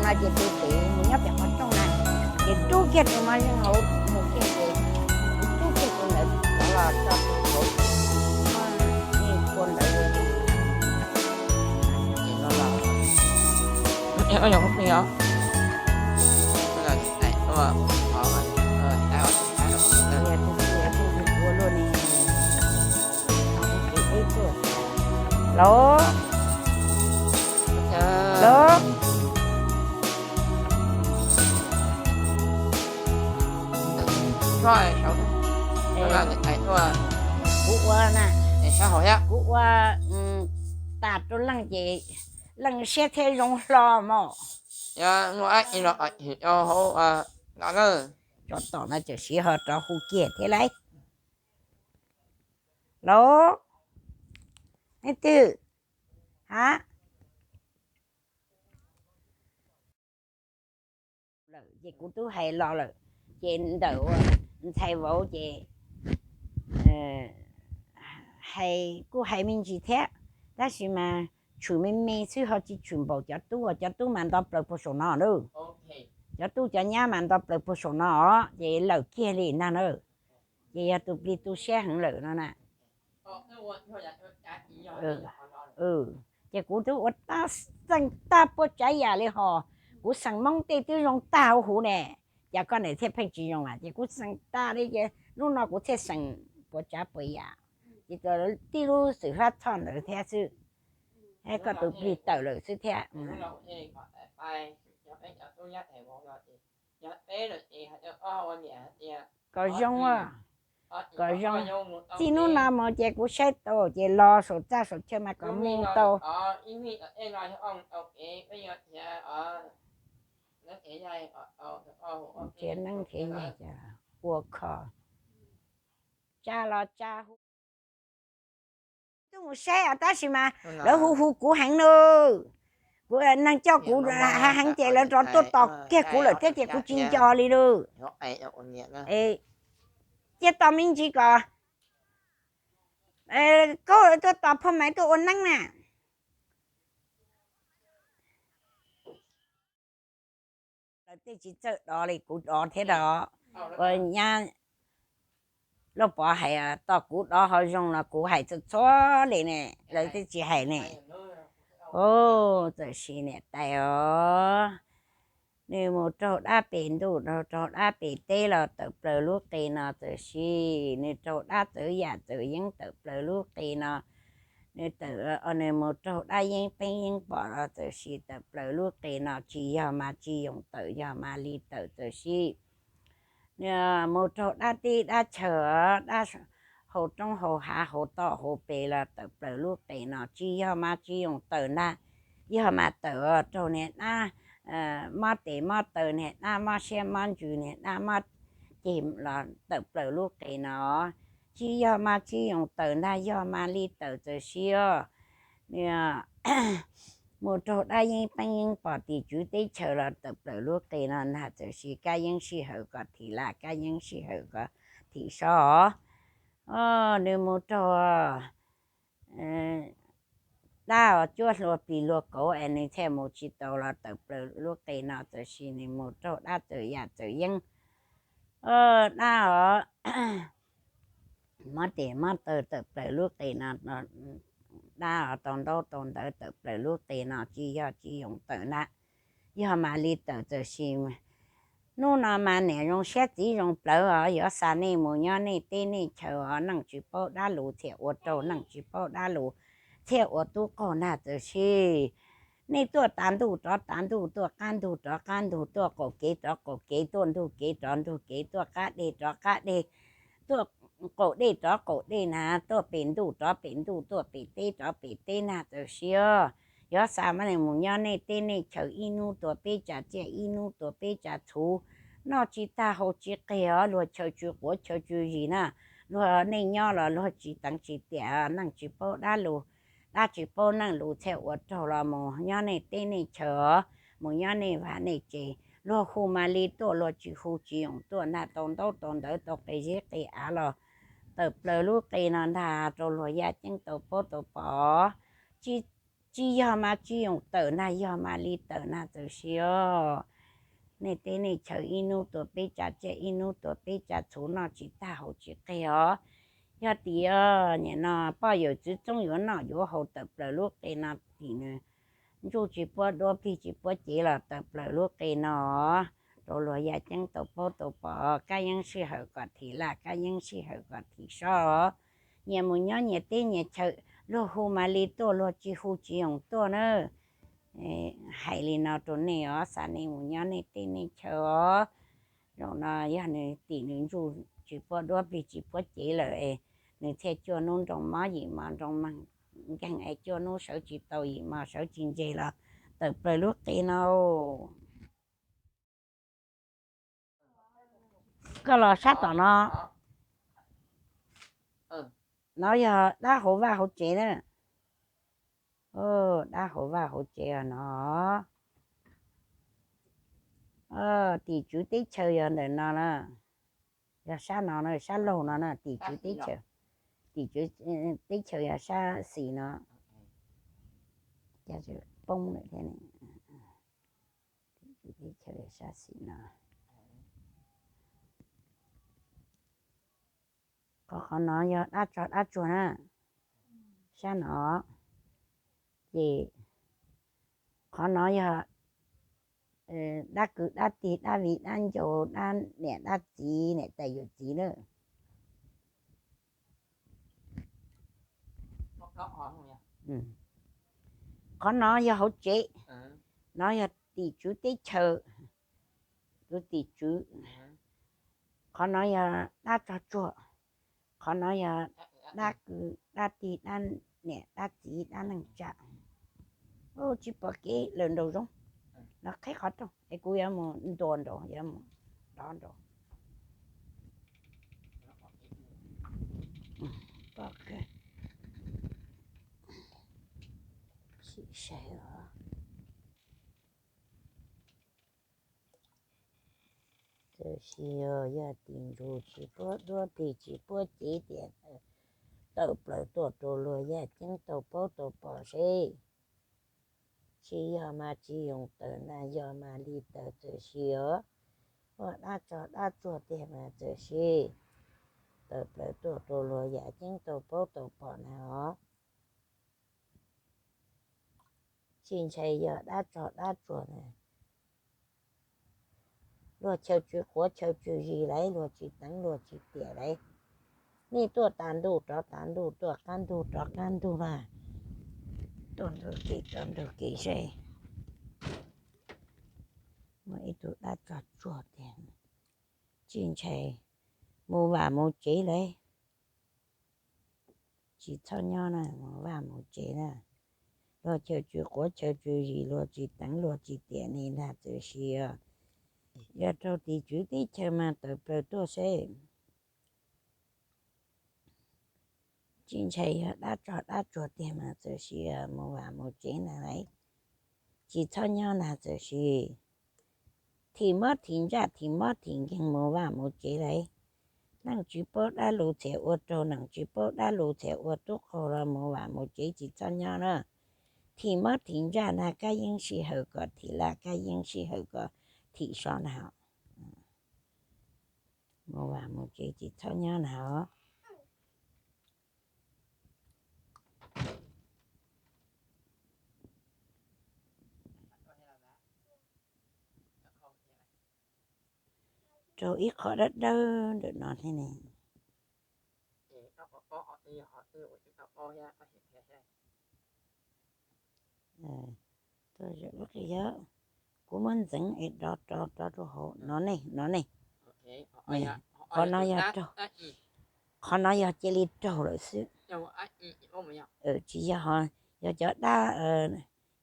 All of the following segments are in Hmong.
Ces tus twm mus nyob pem qhov rooj na, ces rub kiag tus mos zeeg hauv mus kiag ces rub kiag tus ntawd rov los tso tus hauv, ua ntawd. Ua luaj ne. Los, los, kuv ua na, kuv ua tas rau leej ces leej siab thiaj zoo hlo mog. Tsov tom no tam sim ho rov hu kiag thiab lauj. Los, leej twg? Ha, lawm ces kuv twb hais los lawm, ces ntawm ntxhais vauv ces hais kuj hais me ntsis thiab, tab sis mas tshwm me me xwb ho tsis tshwm npaum cov tub, cov tub mas nto plaws puag saum no na. Cov tub cov nyab mas nto plaws puag saum no os, ces lawm kiag li ntag na. Ces yog tus plig tu siab heev lawm no na. Ces kuv twb ua txeej tag puas tsav yam li hos, kuv xeem Hmoob tej twb zoo tag huv huv ne, cas koj niam thiaj pheej tsis zoo a? Ces kuv xeem tag li ces hnub no kuv thiaj xeem puas tsav puas yam. Ces tij lub xwm hlab txhoj ntawd thiab xwb, koj tus plig tawm lawm xwb thiab. Kom zoo, kom zoo. Txij hnub no mus ces kuv saib tau ces los saum txaj saum chaw mas kom mus tau. Tsia neeb thiab, ua kho, tsa los tsa hu. Twb mus saib tab sis mas lawv hu hu kuv heev na. Kuv, neeg coj kuv heev ces lawv rov tuaj tos kiag kuv lawm thiab ces kuv tsis nco li lauj. Cia tos me ntsis kom koj tuaj tos phoj maiv tuaj ua neeb na. Lawv tej tsis txawj dov li kuv dov thiab dov. Ua nyab Lauj Pov hais tos kuv dov ho zoo los kuv hais txhua txhua li ne, lawv tej tsis hais ne. Txawm sis niam tais os, nws mus raug dab pem ntuj, raug dab pem teb los tawm plaws lub qe no txawm sis, nws raug dab txawv yam txawv yeeb tawm plaws lub qe no, nws tawm, nws mus raug dab yeeb peeb yeeb pom los txawm sis tawm plaws lub qe no, tsis yog mas tsis yoos tawm, yog mas li tawm txawm sis. Nws mus raug dab teb dab chaw, dab hauv roob hauv hav hauv toj hauv pes los tawm plaws lub qe no, tsis yog mas tsis yoos tawm ntag, yog mas tawm raug niag dab mob tes mob taw, niag dab mob siab mob ntsws, niag dab mob ceg los tawm plaws lub qe no, tsis yog mas tsis yoos tawm ntag, yog mas li tawm txawm sis os. Nws mus raug dab yeeb peeb yeeb pom tim tswv teb chaws los tawm plaws lub qe no ntag txawm sis, kab yeeb sij hawm kom thim laj, kab yeeb sij hawm kom thim sob os. Nws mus raug dab os cuab hlua plig hlua kauv es nws thiaj mus tsis tau los tawm plaws lub qe no txawm sis, nws mus raug dab txawm yam txawm yeeb, dab os mob tes mob taw tawm plaws lub qe no, dab os tau ntaub tau ntawv tawm plaws lub qe no, tsis yog tsis yoos tawm ntag, yog mas li tawm txawm sis. Hnub no mas niam zoo siab txiv zoo plawv os, yuav xa nej mus nyob nej teb nej chaw os, neej tsis paub dab lus thiaj ua raug, neej tsis paub dab lus thiaj ua tub qaug ntag txawm sis. Nej tuaj tav ntuj rov tav ntuj, tuaj qab ntug rov qab ntug, tuaj qaum kev rov qaum kev, tuaj ntug kev rov ntug kev, tuaj qab deg rov qab deg, tuaj qaum dej rov qaum dej na, tuaj pem ntuj rov pem ntuj, tuaj pem teb rov pem teb na txawm sis os. Yuav xa mas nej mus nyob nej teb nej chaw ib hnub tua peb tsav tsiaj ib hnub tua peb tsav txhuv, noj tsis tag haus tsis qig os, luag chaw tsis quav chaw tsis zis na, luag nej nyob los luag tsis teev tsis tiam, neej tsis paub dab lus, dab tsis paub neej lus thiaj ua raug los mus nyob nej teb nej chaw os, mus nyob nej vaj nej tsev, luag hu mas li tuaj, luag tsis hu tsis yoos tuaj ntag, tau ntaub tau ntawv tau qe zeb qe av los tawm plaws lub qe no ntag rau luag yaj ceeb tau paub tau pom. Tsis Tsis yog mas tsis yoos tawm na, yog mas li tawm na txawm sis os. Nej teb nej chaw ib hnub tua peb tsav tsiaj, ib hnub tua peb tsav txhuv, noj tsis tag haus tsis qeg os. Yog tim os, nim no poj yawm txwv txoob yuav noj yuav haus tawm plaws lub qe no, tim nws ntsuj tsis puab duab plig tsis puab cev los tawm plaws lub qe no. Rau luag yaj ceeb tau paub tau pom, kab yeeb sij hawm kom thim laj, kab yeeb sij hawm kom thim sob. Nyias mus nyob nyias teb nyias chaw, luag hu mas li tuaj, luag tsis hu tsis yoos tuaj na. Hais li no rau nej os, xa nej mus nyob nej teb nej chaw os. Zaum no yog nws tim nws ntsuj tsis puab duab plig tsis puab cev lawm es nws thiaj cuaj hnub nroo mob yim hmo nroo nkeeg es cuaj hnub sawv tsis tau yim hmo sawv tsis ntseg los tawm plaws lub qe no. Koj los sab tom no, no yog dab hauv vaj hauv tsev na. Dab hauv vaj hauv tsev os no. Tim tswv teb chaws yog ntawm no na, yog sab no na, sab laug no na, tim tswv teb chaws, tim tswv teb chaws yog sab xis no. Poob lawm thiab, tim tswv teb chaws yog sab xis no. Qhov, qhov no yog dab tsog dab tsuag na, sab no. Ces qhov no yog dab kwv dab tij dab viv dab ncaus dab niam dab txiv niam tais yawm txiv lawm. Qhov no yog hauv tsev, no yog tim tswv teb chaws, tus tim tswv. Qhov no yog dab tsog tsuag, qhov no yog dab kwv dab tij dab niam dab txiv dab neej tsa. Tsis pom kev lawm nraum zoov, no qheb qhov rooj es kuv yuav mus ntua nraud, yuav mus dov nraud. Tab sis yog tim ntsuj tsis puab duab plig tsis puab cev tias tawm plaws tuaj rau luag yaj ceeb tau paub tau pom seb. Tsis yog mas tsis yoos tawm na, yog mas li tawm txawm sis os. Ua dab tsog dab tsuag tiag mas txawm sis tawm plaws tuaj rau luag yaj ceeb tau paub tau pom na os. Tsis ntshai yog dab tsog dab tsuag na. Luag chaw tsw quav chaw tsw zis lawm, luag tsis teev luag tsis tiam lawm. Nej tuaj tas ntuj rov tas ntuj, tuaj qab ntuj rov qab ntuj na, tuaj nrug kev rov nrug kev seb. Muaj ib tug dab tsog tsuag tiag, tsis ntshai, mus vam mus tsev lawm. Tsis txhob nyob na, mus vaj mus tsev na. Luag chaw tsw quav chaw tsw zis, luag tsis teev luag tsis tiam nej ntag txawm sis os. Yog raug tim tswv teb chaws mas tawm plaws tuaj seb. Tsis ntshai yog dab tsog dab tsuag tiag mas txawm sis os, mus vam mus tsev ntag lauj. Tsis txhob nyob ntag txawm sis. Thim mob thim ntsaj thim mob thim nkeeg mus vaj mus tsev lawm. Neeg tsis paub dab lus txhiaj ua raug, neeg tsis paub dab lus txhiaj ua tub qaug los mus vam mus tsev tsis txhob nyob na. Thim mob thim ntsaj ntag kab yeeb sij hawm kom thim laj, kab yeeb sij hawm kom thim sob na. Mus vam mus tsev tsis txhob nyob na os. Raug ib qho dawb dawb ntawm no thiab ne. Tuaj zaum lub qi yog, kuv muab ntxeev es rov rov rov rau hauv no ne, no ne. Qhov no yog raug, qhov no yog cia li raug lawm xwb. Tsis yog, yog cov dab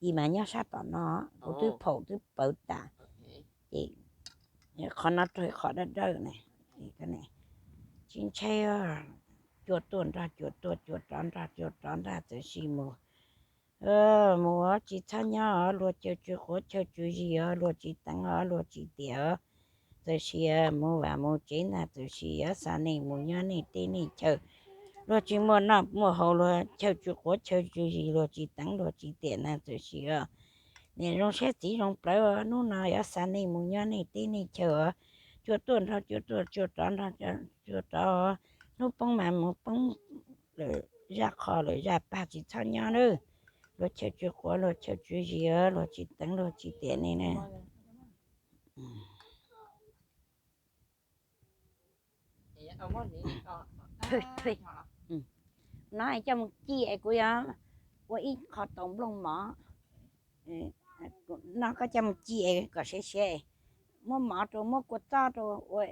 ib mas nyob sab tom no, kuv twb phaum twb pawv tas. Ces qhov no raug qhov dawb dawb ne, tsis ntshai, cua tuaj nrog cua tuaj, cua rov nrog cua rov nrog txawm sis mus. Mus os, tsis txhob nyob os, luag chaw tsw quav chaw tsw zis os, luag tsis teev os, luag tsis tiam os. Txawm sis mus vam mus tsev ntag, txawm sis yuav xa nej mus nyob nej teb nej chaw, Luag tsis muaj noj muaj haus, luag chaw tsis quav chaw tsis zis, luag tsis teev luag tsis tiam na, txawm sim os. Niam zoo siab txiv zoo plawv, hnub no yuav xa nej mus nyob nej teb nej chaw os. Cua tuaj nrog cua tuaj, cua rov nrog cua rov. Hnub poob mas mus poob lawm zaj qho lawm zaj pag, tsis txhob nyob nawb. Luag chaw tsis quav luag chaw tsis zis, luag tsis teev luag tsis tiam nej na. No coj mus ci es kuv yuav ua ib qho taus nplooj mov. No koj coj mus ci es kom siav siav, muab mov rau, muab kua txob rau, ua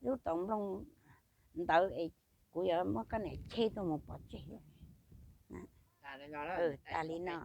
lub taus nplooj ntawd es kuv yuav muab koj niam cheb tuaj mus pov tseg. Tas li no.